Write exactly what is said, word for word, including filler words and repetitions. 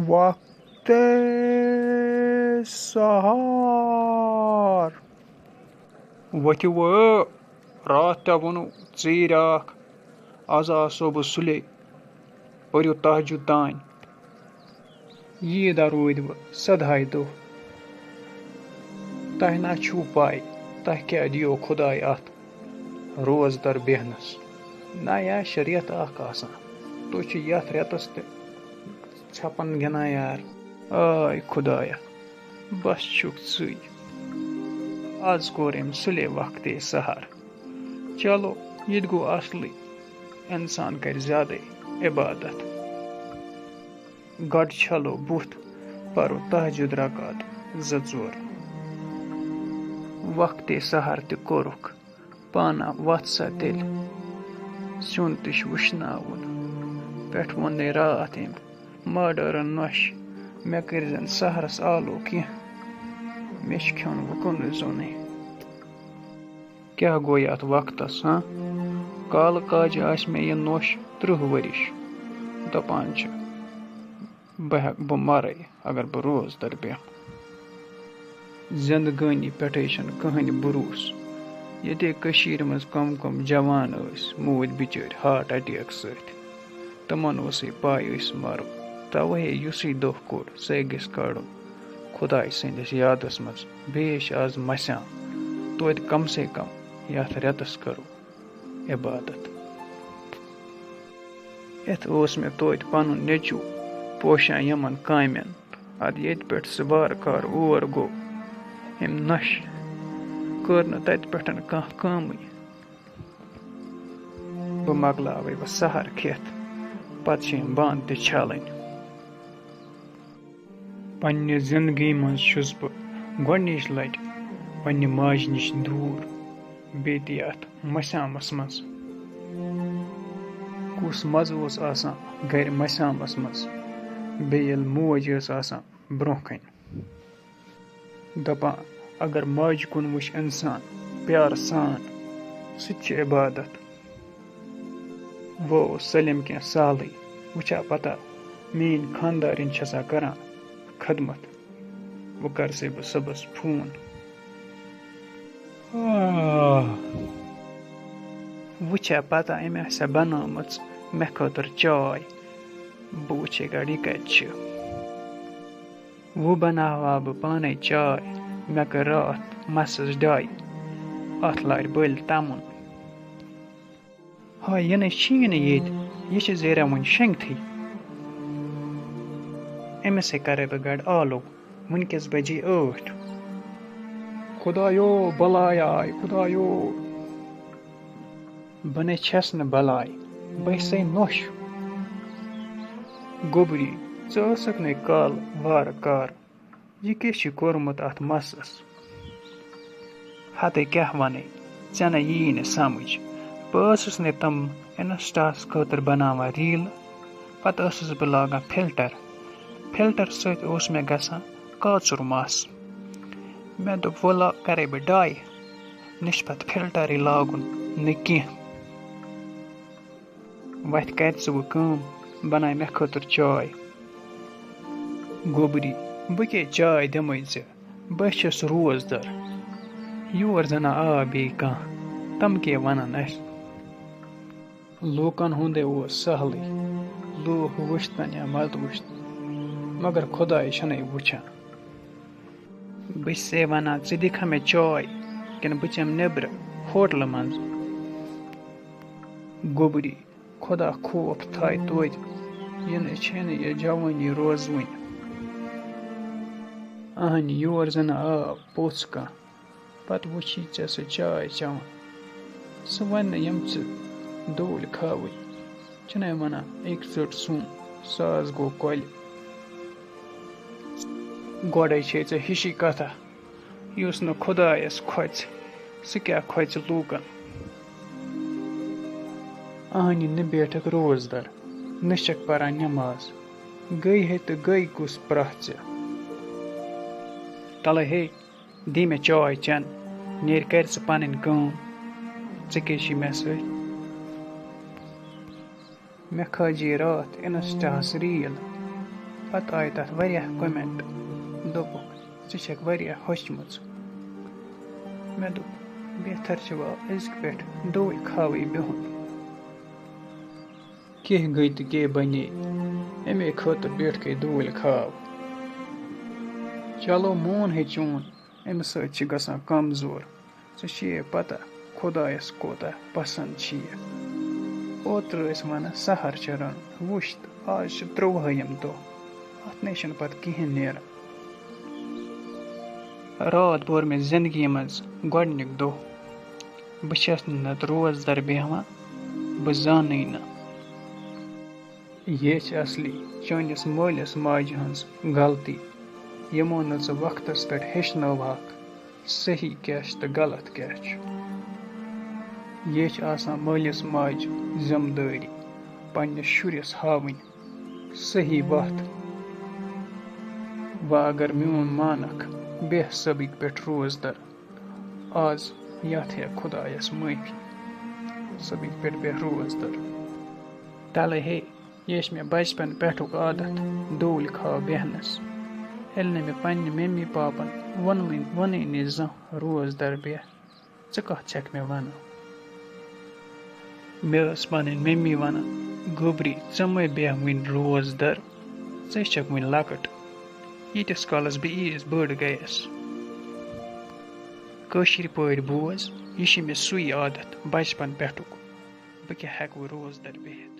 وقت سحر۔ وۄتھِو وٲ، راتھ تہِ ووٚنُو ژیٖرۍ اکھ، از آسو بہٕ سُلے، پٔرِو تہجد تانۍ۔ عیٖد روٗدۍ وۄنۍ سدہاے دۄہ۔ تۄہہِ نا چھُو پَے، تۄہہِ کیٛاہ دِیو خۄداے اَتھ روزدَر بیٚہنَس؟ نہ یا شریعت اَکھ آسان۔ تُہۍ چھِ یَتھ رٮ۪تَس تہِ ژھٮ۪پَن گِنان یار۔ آے خۄدایا، بَس چھُکھ ژٕے۔ آز کوٚر أمۍ سُلے وقتے سحر۔ چلو، یہِ تہِ گوٚو اَصلٕے، اِنسان کَرِ زیادَے عبادت۔ گۄڈٕ چھلو بُتھ، پرو تہجد رکعت زٕ ژور۔ وقتے سحر تہِ کوٚرُکھ، پانہ وۄتھ سا تیٚلہِ۔ سیُن تہِ چھُ وٕشناوُن۔ پٮ۪ٹھ ووٚنُے راتھ أمۍ، ماڈٲرٕن نۄشہِ، مےٚ کٔرۍزٮ۪ن سحرس آلو کینٛہہ، مےٚ چھُ کھیوٚن وۄنۍ کُنُے زوٚنُے۔ کیٛاہ گوٚو یَتھ وقتَس، ہاں؟ کالہٕ کاجہِ آسہِ مےٚ یہِ نوٚش تٕرٛہ ؤرِش۔ دَپان چھِ، بہٕ ہٮ۪کہٕ، بہٕ مَرَے، اگر بہٕ روزدَر بیٚہمہٕ۔ زِندگٲنی پٮ۪ٹھَے چھَنہٕ کٕہٕنۍ بروسہٕ۔ ییٚتے کٔشیٖرِ منٛز کَم کَم جوان ٲسۍ، موٗدۍ بِچٲرۍ ہارٹ اٹیک سۭتۍ۔ تِمَن اوسُے پَے أسۍ مَرو۔ تَوَے یُسُے دۄہ کوٚر، سُے گژھِ کَڑُن خۄداے سٕنٛدِس یادَس منٛز۔ بیٚیہِ چھِ آز مَسیان، توتہِ کم سے کم یَتھ رٮ۪تَس کَرو عبادت۔ یَتھ اوس مےٚ توتہِ پَنُن نیٚچوٗ پوشان یِمَن کامٮ۪ن۔ اَدٕ ییٚتہِ پٮ۪ٹھ سُہ وارٕ کارٕ اور گوٚو، أمۍ نۄشہِ کٔر نہٕ تَتہِ پٮ۪ٹھ کانٛہہ کٲمٕے۔ بہٕ مۄکلاوَے وۄنۍ سحر کھٮ۪تھ، پَتہٕ چھِ یِم بانہٕ تہِ چھَلٕنۍ۔ پننہِ زندگی منٛز چھُس بہٕ گۄڈنِچ لٹہِ پننہِ ماجہِ نِش دوٗر، بیٚیہِ تہِ یتھ مَسیامس منٛز۔ کُس مزٕ اوس آسان گرِ مَسیامس منٛز، بیٚیہِ ییٚلہِ موج ٲس آسان برٛونٛہہ کنہِ۔ دپان، اگر ماجہِ کُن وٕچھ انسان پیارٕ سان، سُہ تہِ چھُ عبادت۔ وۄنۍ اوس سٲلِم کینٛہہ سہلٕے۔ وٕچھا پتہ، میٛٲنۍ خانٛدارِنۍ چھےٚ سا کران خدمت۔ وۄنۍ کر سے بہٕ صُبحس فون۔ آہ۔ وٕچھا پتہ، أمۍ آسہِ سا بنٲومٕژ مےٚ خٲطرٕ چاے۔ بہٕ وٕچھے گۄڈٕ، یہِ کتہِ چھِ۔ وۄنۍ بناوہا بہٕ پانے چاے، مےٚ کٔر راتھ مسس ڈاے، اتھ لارِ بٔلۍ تمُن۔ ہاے، یہِ نَے چھِیی نہٕ ییٚتہِ، یہِ چھِ زیرا وُنہِ شۄنٛگتھٕے۔ أمِس ہے کَرَے بہٕ گَڑٕ آلو، وٕنکٮ۪س بَجے ٲٹھ۔ خۄدایو، بَلاے آے، خۄدایو۔ بہٕ نَے چھَس نہٕ بَلاے، بہٕ ہے سَے نۄش۔ گوٚبری، ژٕ ٲسٕکھ نَے کالہٕ وارٕ کارٕ۔ یہِ کیٛاہ چھُے کوٚرمُت اَتھ مسَس؟ ہَتَے کیٛاہ وَنَے، ژےٚ نَے یِیی نہٕ سَمٕجھ۔ بہٕ ٲسٕس نَے تِم Insta-ہَس خٲطرٕ بَناوان ریٖلہٕ، پَتہٕ ٲسٕس بہٕ لاگان فِلٹَر۔ فِلٹَر سۭتۍ اوس مےٚ گژھان کاژُر مَس۔ مےٚ دوٚپ، وَلہٕ کَرَے بہٕ ڈاے، نہ چھُ پَتہٕ فِلٹَرٕے لاگُن، نہ کینٛہہ۔ وَتھِ کَرِ ژٕ وۄنۍ کٲم، بَناے مےٚ خٲطرٕ چاے۔ گوٚبری، بہٕ کیٛاہ چاے دِمَے ژےٚ؟ بہٕ چھَس روزدَر۔ یور زَنہٕ آو بیٚیہِ کانٛہہ، تِم کیٛاہ وَنَن اَسہِ؟ لوٗکَن ہُنٛدے اوس سہلٕے، لوٗکھ وٕچھتَن یا مَتہٕ وٕچھتَن، مگر خۄداے چھَنَے وٕچھان۔ بہٕ چھسے وَنان، ژٕ دِکھا مےٚ چاے کِنہٕ بہٕ چٮ۪مہٕ نیٚبرٕ ہوٹلہٕ منٛز؟ گوٚبری، خۄدا خوف تھایہِ توتہِ، یہِ نہٕ چھے نہٕ یہِ جوٲنی روزوٕنۍ۔ اہنہِ، یور زَنہٕ آو پوٚژھ کانٛہہ، پَتہٕ وٕچھی ژےٚ سُہ چاے چٮ۪وان۔ سُہ وَنہِ نہٕ یِم ژٕ ڈوٗلۍ کھاوٕے، چھِنَے وَنان، أکۍ ژٔٹ سُم، ساس گوٚو کۄلہِ۔ گۄڈَے چھے ژےٚ ہِشی کَتھا، یُس نہٕ خۄدایَس کھۄژِ، سُہ کیٛاہ کھۄژِ لوٗکَن؟ اہنہِ، نہٕ بیٹھکھ روزدَر، نہٕ چھَکھ پَران نٮ۪ماز، گٔے ہے تہٕ گٔے کُس پرٛاہ ژےٚ؟ تَلَے ہے، دی مےٚ چاے چٮ۪ن، نیرِ کَرِ ژٕ پَنٕنۍ کٲم، ژٕ کیٛاہ چھِ مےٚ سۭتۍ؟ مےٚ کھٲجے راتھ Insta-ہَس ریٖل، پتہٕ آیہِ تَتھ واریاہ comment، دوٚپُکھ، "ژٕ چھَکھ واریاہ ہۄچھمٕژ۔" مےٚ دوٚپ، "بہتر چھُ وۄنۍ أزکہِ پٮ۪ٹھ ڈوٗنۍ کھاوٕے بِہُن۔" کینٛہہ گٔے تہٕ کینٛہہ بنے، اَمے خٲطرٕ بیٹھ کے ڈوٗنۍ کھاو۔ چلو، مون ہے چون، اَمہِ سۭتۍ چھِ گژھان کمزور۔ ژےٚ چھیے پتہ خۄدایس کوٗتاہ پسنٛد چھِ یہِ۔ اوترٕ ٲسۍ ونان سحر چھِ رنُن، وٕچھ تہٕ آز چھِ ترٛۆوُہٲیِم دۄہ، اتھ نے چھُنہٕ پتہٕ کِہیٖنۍ نیران۔ راتھ بوٚر مےٚ زندگی منٛز گۄڈٕنیُک دۄہ، بہٕ چھَس نہٕ نتہٕ روزدر بیٚہوان، بہٕ زانٕے نہٕ۔ یہِ چھِ اصلی چٲنِس مٲلِس ماجہِ ہٕنٛز غلطی، یِمو نہٕ ژٕ وقتس پٮ۪ٹھ ہیٚچھنٲوہَکھ صحیح کیٛاہ چھُ تہٕ غلط کیٛاہ چھُ۔ یہِ چھِ آسان مٲلِس ماجہِ ذمہٕ دٲری پننِس شُرِس ہاوٕنۍ صحیح وَتھ۔ وۄنۍ اگر میون مانکھ، بیٚہہ سبٕکۍ پٮ۪ٹھ روزدر۔ آز یتھ ہیٚکھ خۄدایس معٲفی، سبٕکۍ پٮ۪ٹھ بیٚہہ روزدر۔ تلے ہے، یہِ چھِ مےٚ بچپن پٮ۪ٹھُک عادت، ڈوٗلۍ کھاو بیٚہنس۔ ییٚلہِ نہٕ مےٚ پننہِ ممی پاپن ووٚنمٕے، ووٚنٕے نہٕ زانٛہہ، "روزدر بیٚہہ"، ژٕ کتھ چھکھ مےٚ ونان؟ مےٚ ٲس پنٕنۍ ممی ونان، "گوٚبری، ژٕ مہ بیٚہہ وُنہِ روزدر، ژٕ چھکھ وُنہِ لۄکٕٹ، ییٖتِس کالس بہٕ عیٖز بٔڑ گٔیس۔" کٲشِرۍ پٲٹھۍ بوز، یہِ چھِ مےٚ سُے عادت بچپن پٮ۪ٹھُک، بہٕ کیٛاہ ہٮ۪کہٕ وۄنۍ روزدر بِہِتھ؟